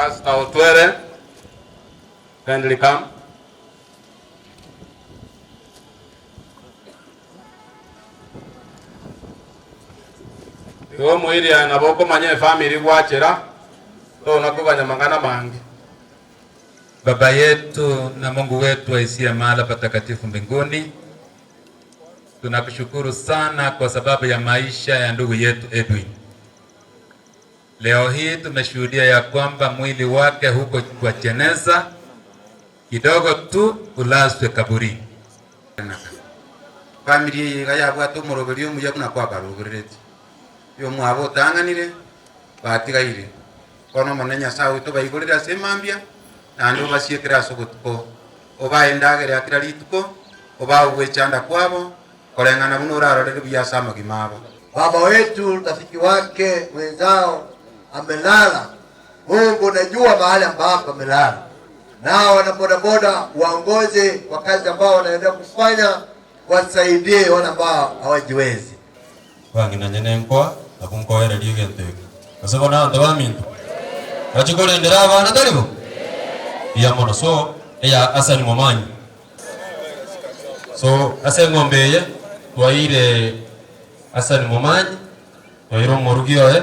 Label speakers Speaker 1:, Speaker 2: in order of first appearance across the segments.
Speaker 1: Pastor Otwere, kindly come. Igo omoiri aye nabo okomanya efamiri gwachera, tona koganya mang'ana mange.
Speaker 2: Baba yetu na Mungu wetu aishie mahala patakatifu mbinguni, tunakushukuru sana kwa sababu ya maisha ya ndugu yetu Edwin. Leo hii tumeshuhudia ya kwamba mwili wake huko kwa jeneza kidogo tu ulazwe kaburini.
Speaker 3: Famiri eye iga yabwate omoroberio omuya buna kwabarobereretie. Oyomwabo otang'anire, batigaire. Bono Omonene Nyasae oito obaigorere ase emambia, naende obasiekere ase obotuko. Obae endagera ya kera rituko, obae ogwechanda kwabo, koreng'ana buna orarorere buya ase amagima abo.
Speaker 4: Baba wetu rafiki wake mwenzao amelala, Mungu unajua mahali ambapo amelala. Nao wana bodaboda waongoze kwa kazi ambao wanaendelea kufanya, wasaidie wale ambao hawajiwezi.
Speaker 5: Bang'ina nyene nkoa, nabwo nkoereria egento eke. Gose bono abanto baminto, bachie korendera abana tari bo? Mbuya mono. So, eya Hassan Momanyi. So, ase eng'ombe eye, twaeire Hassan Momanyi, twaeire omorugi oye,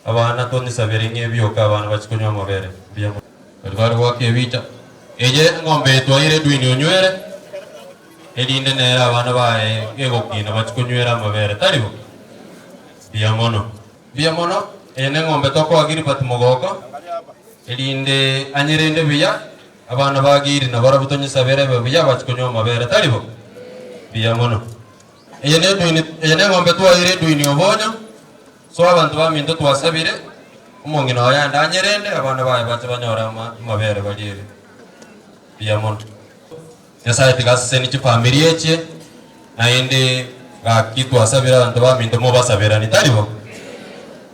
Speaker 5: abana tonyesabere ng'a ebioka abana bachie konywa amabere. Mbuya mono. Baria bare goaka ebicha, Eye eng'ombe eye twaeire Edwin onywere, erinde nere abana baye gegokina bachie konywera amabere, tari bo? Mbuya mono. Mbuya mono, eye neng'ombe tokoa Gilbert mogoko, erinde anyerende buya, abana ba Gili nabarabwo tonyesabere ebe buya bachie konywa amabere, tari bo? Mbuya mono. Eye nedwini, eye neng'ombe twaeire Edwin obonyo, So abanto baminto twasabire, omong'ina oye ande anyerende, abana baye bache banyore amabere bariere. Mbuya mono. Nyasae tiga asesenie chifamiri echi, naende gaki twasabire abanto baminto mobasaberani, tari bo?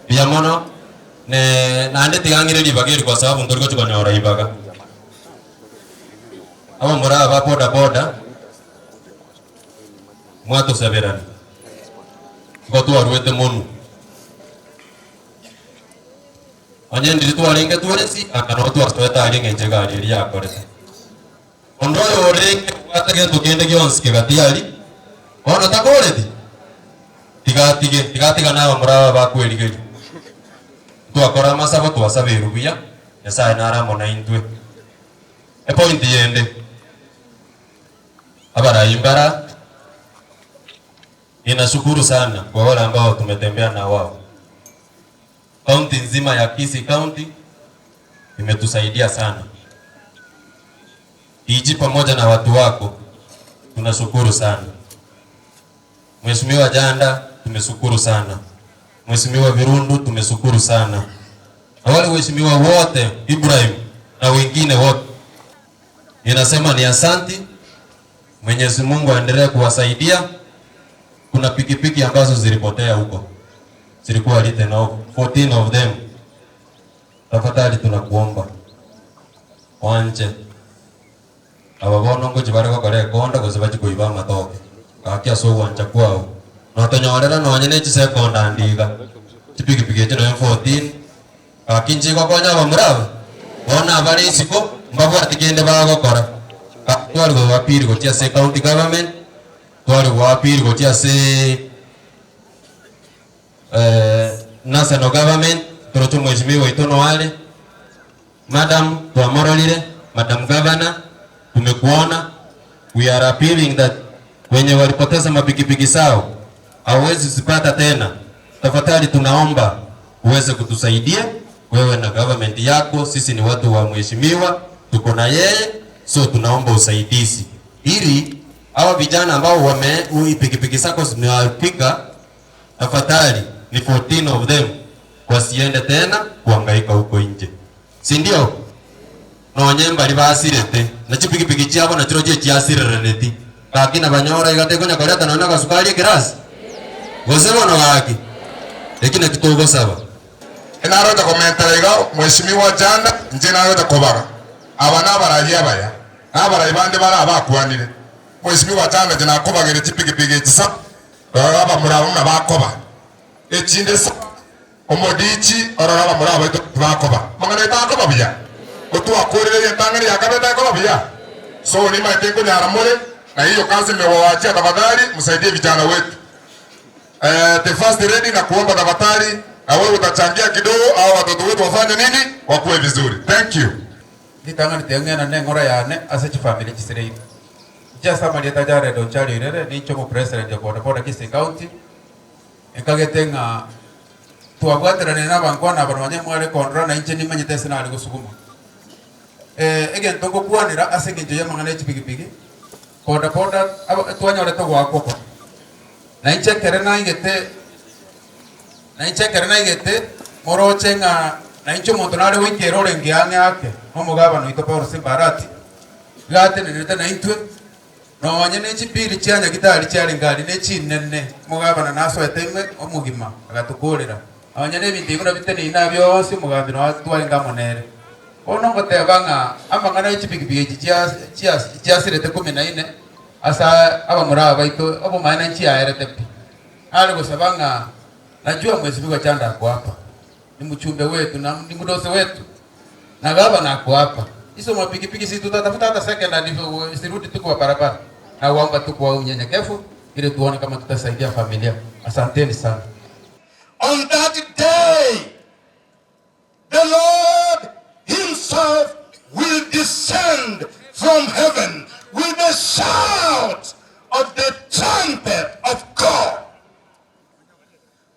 Speaker 5: Mbuya mono, ne naende tiga ng'ire ribaga eri kwa sababu ntori gochi konyora ibaga. Abamura aba ba boda boda, Mwatosaberana, igo twaruete monwe. Onye ndiri twarenge twensi, anga noo twasoete aria eng'encho egari eria yakorete. Onde oyo orenge obwate gento kende gionsi kegatiaria, bono takoreti? Tiga atige, tiga atigane abamura aba bakwerigeria. Ntwakora amasabo twasaberwe buya, Nyasaye nare amo naintwe. Epointi yende. Abarai mbara, Ninashukuru sana kwa wale ambao tumetembea na wao. Kaunti nzima ya Kisii County imetusaidia sana. DG pamoja na watu wako tunashukuru sana. Mheshimiwa Janda tumeshukuru sana. Mheshimiwa Virundu tumeshukuru sana. Na wale waheshimiwa wote Ibrahim na wengine wote Ninasema ni asanti. Mwenyezi Mungu aendelee kuwasaidia. Kuna pikipiki ambazo zilipotea huko, zilikuwa written off, 14 of them. Tafadhali tunakuomba wanche aba bono ngochi bare gokora ekonda gose bachie koiba amatoke gaki ase ogwancha kwao notonyorera nonye ne chisekonda ande iga chipikipiki echi nonye 14 Gaki inche gokonya abamura aba, bono abare isiko mbabwati kende bagokora. Gaki tware go appeal gochia ase county government, tware go appeal gochia ase national government, toroche omweshimiwa oito noyo are, madam twamororire, madam governor tumekuona, we are appealing that wenye walipoteza mapikipiki zao hawawezi zipata tena, tafadhali tunaomba uweze kutusaidia wewe na government yako. Sisi ni watu wa mheshimiwa, tuko na yeye, so tunaomba usaidizi ili hawa vijana ambao wame pikipiki zako zimewapiga, tafadhali ni 14 of them wasiende tena kuhangaika huko nje, si ndio? Nonye mbaria basirete na chipikipiki chiabo nachirochio chiasireraneti, gaki nabanyora iga tekonya koreta nonya agasukari ekerasi, gose bono gaki, eki nakio togosaba.
Speaker 6: Naroche komentera iga Mheshimiwa Janda, inche naroche kobaga aba nabarai abaya, na abarai bande bare abakwanire. Mheshimiwa Janda inche nakobagire chipikipiki echi saba, rora abamura abwo buna bakoba, echinde saba. Omodichi orore abamura abaito tibakoba. Amang'ana aito akoba buya? Ko twakorire ey'entang'ani ya kabere takoba buya? So nimaete nkonyara more na hiyo kazi mmewaachia tafadhali msaidie vijana wetu. Eh, the first lady na kuomba tafadhali na wewe utachangia kidogo au watoto wetu wafanye nini? Wakuwe vizuri. Thank you.
Speaker 2: Ritang'ani teng'ena neng'ora yane ase chifamiri chisireire. Inche ase amarieta Jared Ochari Oirere ninche omopresident o bodaboda Kisii County. Nkagete ng'a twabwateranire nabankwana aba nonya mware kondora na inche nimanyete ase nare gosuguma. Egento ngokwanera ase engencho y'amang'ana ya chipigipigi, bodaboda aba twanyorete ogoakwa oko. Na inche ekere naigete na inche ekere naigete moroche ng'a na inche omonto nare goikera orenge ang'e ake nomogabana oito Paulo Simbarati, iga atenenerete naintwe. Nonye ne chipili chia Nyagitari chiarenge aria ne chinene, omogabana nasoete ime omogima, agatokoorera. Nonya nebinto ebi buna biteneine aa bionsi, omogambi noyo twarenge amo nere. Bono ngoteba ng'a amang'ana ye chipigipigi echi chiasirete kumi na ine ase abamura aba baito, obomaene nchiaerete pi. Nare gosaba ng'a najua mwesibigwa chanda akoapa, ni mchumbe wetu na ni mdosi wetu. Na gavana ako hapa. Hizo mapikipiki si tutatafuta hata second hand zirudi tu kwa barabara. Na waomba tu kwa unyenyekevu ili tuone kama tutasaidia familia. Asanteni sana.
Speaker 7: On that day, the Lord himself will descend from heaven with the shout of the trumpet of God.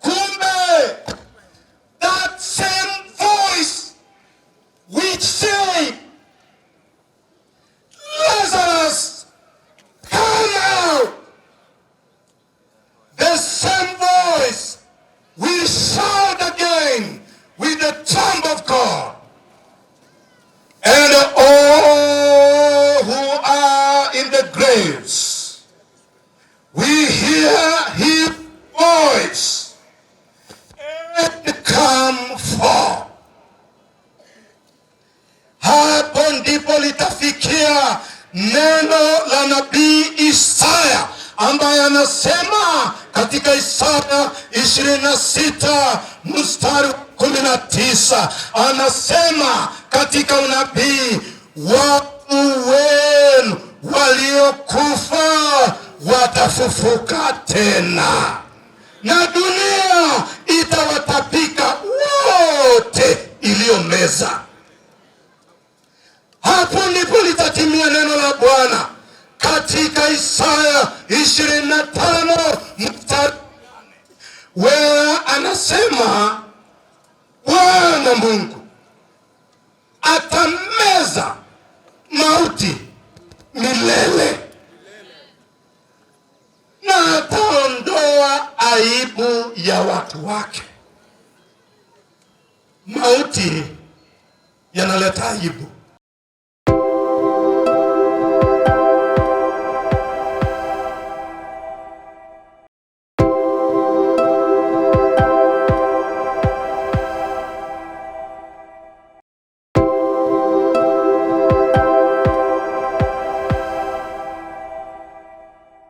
Speaker 7: Kumbe that same voice which said, Lazarus, come out, the same voice will shout again with the trump of God. And all who are in the graves will hear his voice and come forth. Hapo ndipo litafikia neno la nabii Isaya ambaye anasema katika Isaya 26 mstari wa 19, anasema katika unabii, watu wenu waliokufa watafufuka tena na dunia itawatapika wote iliyomeza. Hapo ndipo litatimia neno la Bwana katika Isaya 25 mstari where anasema Bwana Mungu atameza mauti milele na ataondoa aibu ya watu wake. Mauti yanaleta aibu.